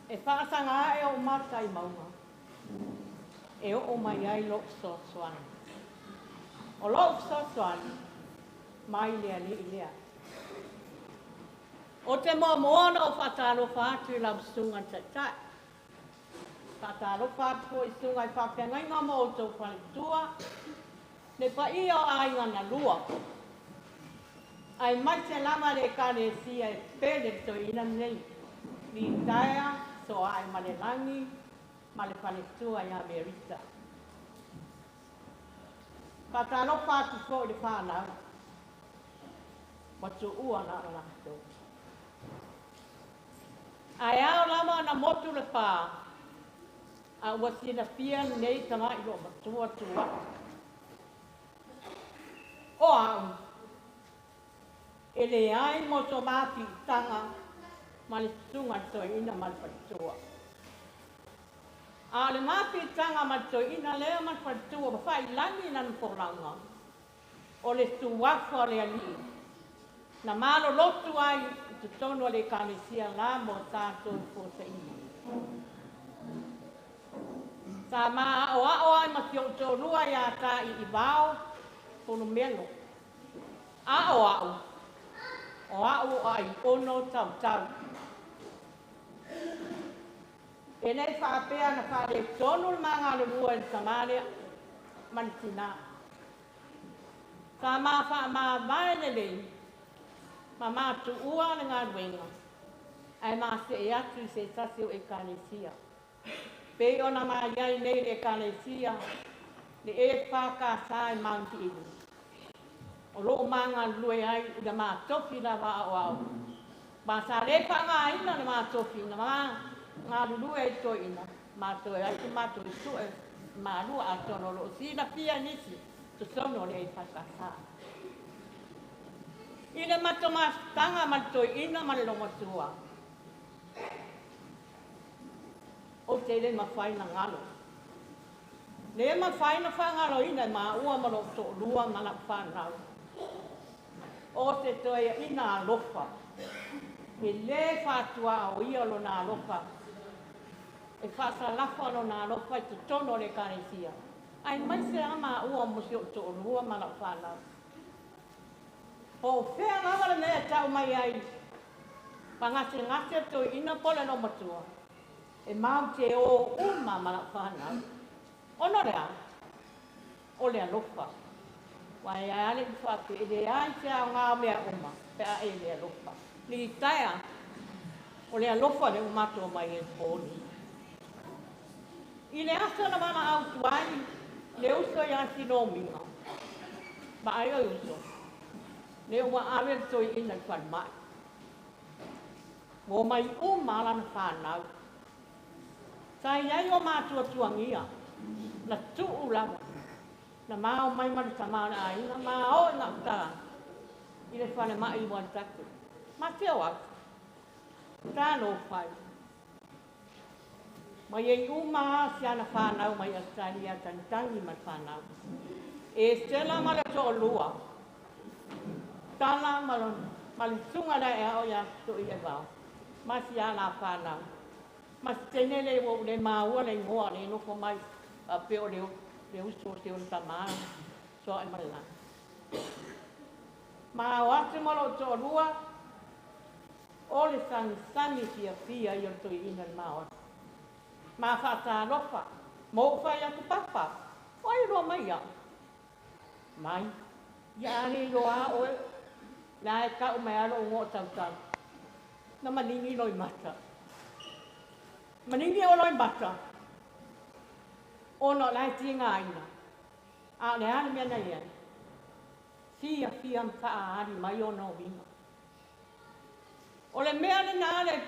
E faasaga ae ou mata i mauga e oo mai ai lou fesoasoani. O lou fesoasoani mai le Alii lea. Ou te muamua ona ou faatalofa atu i lau Susuga i le Taitai. Faatalofa atu foi i susuga i faafeagaiga ma outou faletua, le paia o aiga na lua, aemaise lava le Ekalesia e pele le toeaina lenei, Litaea Sooaemalelagi ma le faletua ia Merita. Faatalofa atu foi i le fanau ua tuua na o latou. Ae ao lava ona motu le pā, a ua silafia lenei tamai loomatua tu atu. O au, e leai mo so mapiitaga ma le susuga i le toeaina ma le faletua. A o le mapiitaga ma le toeaina lea ma le faletua ua faailagi lana folauga, o le suafa o le Alii na malolotu ai i totonu o le Ekalesia la mo tatou fuasaina. Sa maaoao ai ma si ou toalua ia Ta'i'ivao Pulumelo. A o a'u, o a'u o Aiono Tautau. E le faapea na faaletonu le magalulua i le tamā lea ma le tinā. Sa ma faamavae lelei ma matuua le galuega ae masee atu i se tasi o Ekalesia. Pei ona ma i ai nei i le Ekalesia le EFKS i Mount Eden. O loo magalulue ai i le matofi lava aoao. Ma sa le faaaogaina le matofi na galulue ai toeaina, matou e atu matou sue malua atonu o loo silafia nisi totonu o le EFKS. I le matou mafutaga ma le toeaina ma le lomatua, ou te le mafai na galo. Le mafai na faagaloina e maua ma lou toalua ma lau fanau. O se toeaina alofa, e lē faatuaoia lona alofa, e faasalafa lona alofa i totonu o le Ekalesia, aemaise lava maua mo si ou toalua ma lau fanau. Po o fea lava le mea e tau mai ai, pagasegase le toeaina po o le lomatua, e mau te o uma ma lau fanau. Ona o le a? O le alofa. Ua e ale i faapea, e leai se aoga o mea uma pe a e le alofa. Litaea, o le alofa le ua matou mai e pō nei. I le aso na valaau atu ai le uso ia Silomiga, vaai oi uso, lea ua ave le toeaina i le falemai. Ua omai uma lana fanau. Sa i ai o matuatuagia, na tuu lava, na mao mai ma le tama o le aiga, ma o i gauta i le falemai i Waitaki. Ma te o atu, talofa e. Mai ai uma lava si ana fanau mai Ausetalia tagitagi ma le fanau. E Stella ma le toalua, Tala ma le susuga le aeao ia Toiaivao, ma si ala fanau. Ma se teine le ua ou le maua le igoa le nofo mai faapea o le uso o si ona tamā Sooaemalelagi. Ma o atu ma lou toalua, o le sagisagi fiafia ia o le toeaina i le mao atu. Ma faatalofa, ma ou fai atu, Papa, o ai e iloa mai au? Mai, ia a le iloa lava oe, la e tau mai lava lou igoa o Tautau. Na maligi loimata. Maligi o loimata, ona o la e tigaina. A o le a le mea na i ai? Fiafia ma faaali mai ona uiga. O le mea lena le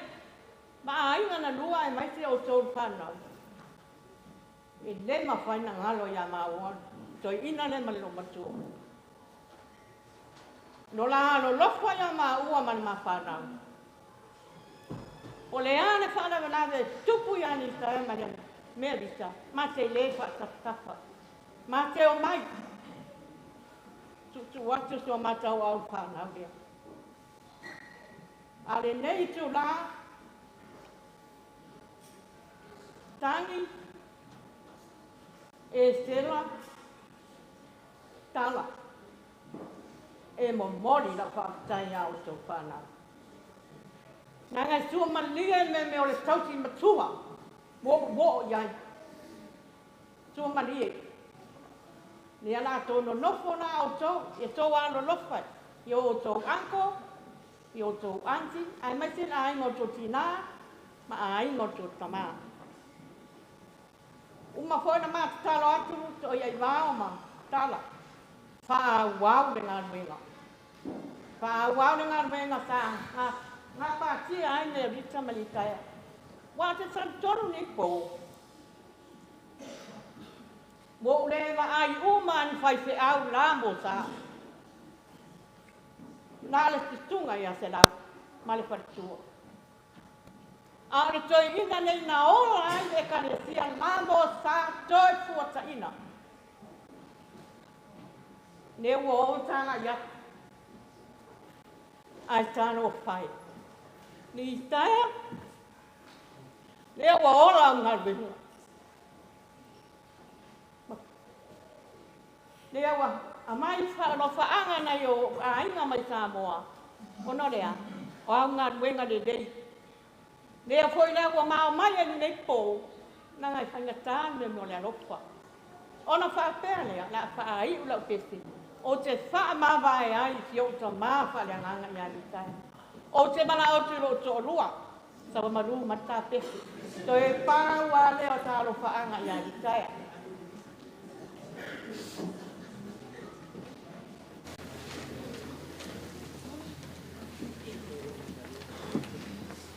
vaaiga na lua aemaise outou le fanau. E le mafai na galo ia maua toeaina lea ma le loomatua. No la alolofa ia maua ma le mafanau. O le a le faalavelave e tupu ia Nisaea ma le Merita, ma te le faatafatafa. Ma te omai. Tuutuu atu si o matou au fanau lea. A lenei itulā, Tagi, Esela, Tala. E momoli lau faafetai iā outou fanau. Leaga e sua malie le mea o le tausi matua ua ou oo i ai. Sua malie. Lea la tou nonofo la outou, ia tou alolofa i o outou uncle, i o outou aunty, aemaise le aiga o outou tinā ma aiga o outou tamā. Uma foi ona ma tatalo atu Toiaivao ma Tala, faaauau le galuega. Faaauau le galuega sa gapatia ai Melita ma Litaea. Ua ou te talitonu lenei po, ua ou le vaai uma ni faifeau la mo sa. Na o le susuga ia Selau ma le faletua. A o le toeaina nei na ola ai le Ekalesia la mo sa toe fuataina. Lea ua oo taga i atu. Ae talofa e. Litaea, lea ua ola au galuega. Lea ua aumai faalofaaga nai o aiga mai Samoa, ona o le a? O au galuega lelei. Lea foi la ua mao mai ai lenei po, leaga e faigata le mea o le alofa. Ona faapea lea, o le a faaiu lau pese, ou te faamavae ai i si ou tamā faaleagaga ia Litaea. Ou te manao atu i lou toalua, Sauamalu ma Tapese, toe pau lava lea o ta alofaaga ia Litaea.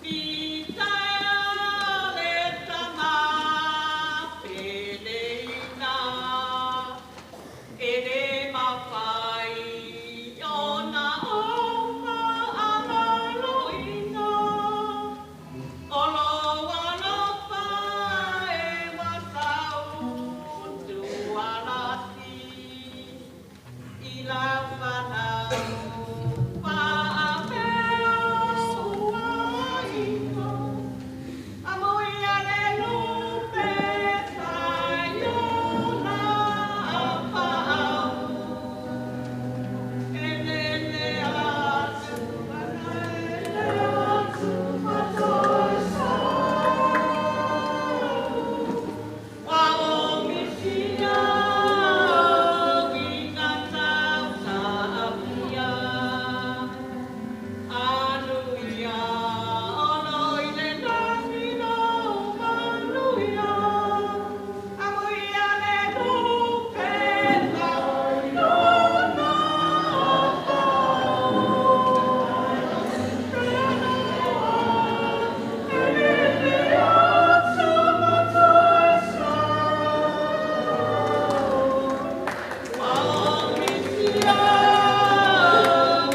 Litaea le tama peleina, e le mafai ona ou faagaloina. O lou alofa e ua sautualasi i lau fanau faapea uaina. Amuia le lupe faiona paau, e lele atu, lele atu ma toe sau. Ua o misia uiga tau saafia. Anuia, ono i le lagi lou manuia. Amuia le lupe faiona paau, e lele atu ma toe sau. Ua o misia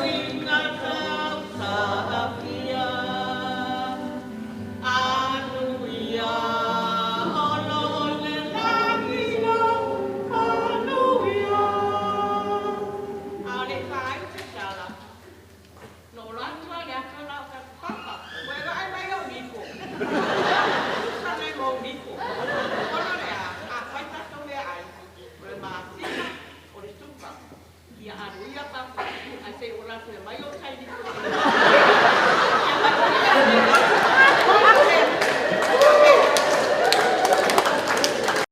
uiga tau saafia. Anuia, ono i le lagi lou manuia. A o le faaiu se tala, na ou alu atu lava i le aso la o tatou papa, ua e vaai mai i ou nifo. Tusa nei ma ou nifo. Ona o le a? Afai tatou meaai, o le masina, o le suka. Ia alu ia papa, ae se i ou alu atu e aumai ou tai nifo.